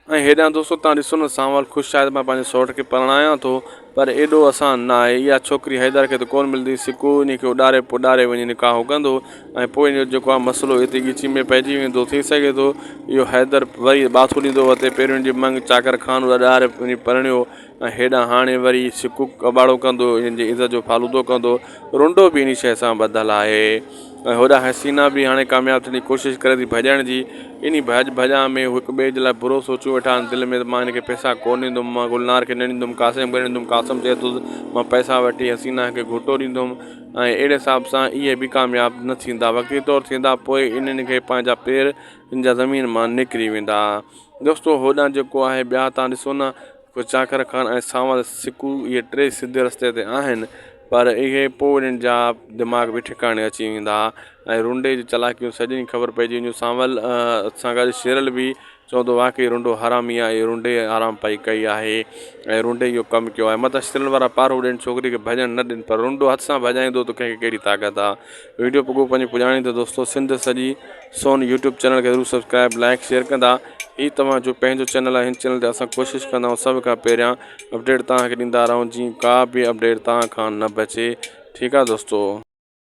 ۽ هيڏانهن دوستو توهان ڏسو نه سانول خوش آهي ته مان پنهنجي سئوٽ کي پرڻايان ٿو پر ايڏو آسان نه آهي اها ڇوڪري حيدر کي ته ڪونه ملندي سڪو انهي کي اڏاري پڏاري وڃي نڪاح ڪندو ۽ پوء ان جو جيڪو آهي مسئلو اتي ڳچي ۾ پئجي ويندو ٿي سگهي ٿو اهو حيدر وري ٻاٿو ڏيندو وتي پهريون جي مڱ چاڪر خان اڏاري وڃي پرڻيو ۽ هيڏانهن هاڻي وري سڪو ڪٻاڙو ڪندو انهن جي عزت جو فالودو ڪندو رنڊو به انهي شيء سان ٻڌل آهي ۽ هوڏانهن حسينا به هاڻي ڪامياب ٿيڻ جي ڪوشش ڪري ٿي ڀڄڻ جي. انهي ڀڄ ڀڄان ۾ هو هڪ ٻئي جي لاء برو سوچيون ويٺا آهن دل ۾ ته مان هن کي پئسا ڪونه ڏيندم، مان گلنار کي نه ڏيندم، قاسم کي نه ڏيندم، قاسم چئي ٿو ته مان پئسا وٺي حسينا کي گهوٽو ڏيندم ۽ اهڙي حساب سان اهي به ڪامياب نه ٿيندا وقتي طور ٿيندا پوء انهن کي پنهنجا پير ان جا زمين مان نڪري ويندا. دوستو هوڏانهن جيڪو آهي ٻيا تان ڏسو نه پوء چاڪر خان ۽ سانول سڪو اهي ٽي سڌي رستي تي آهن پر اهي پوء انهن جا دماغ به ٺڪاڻي اچي ويندا ۽ رنڊي جون چالاڪيون سڄي خبر پئجي وينديون سانول سان گڏ شيرل به چوندو واقعي رنڊو حرامي آهي رنڊي آرام پئي ڪئي آهي ۽ رنڊي اهو ڪم ڪيو آهي متان شيرل وارا پارو ڏين ڇوڪري کي ڀڄڻ نه ڏين پر رنڊو هٿ سان ڀڄائيندو ته ڪنهن کي ڪهڙي طاقت آهي ويڊيو پڳو پنهنجي پڄاڻي ته دوستو سنڌ سڄي سون يوٽيوب چينل کي ضرور سبسڪرائب لائڪ شيئر ڪندا هي توهان جو پنهنجو چينل آهي هن چينل تي اسان ڪوشش ڪندا آهيون سڀ کان پهريان اپڊيٽ توهان کي ڏيندا رهون جيئن ڪا به اپڊيٽ توهان کان نه بچي ٺيڪ آهي دوستو.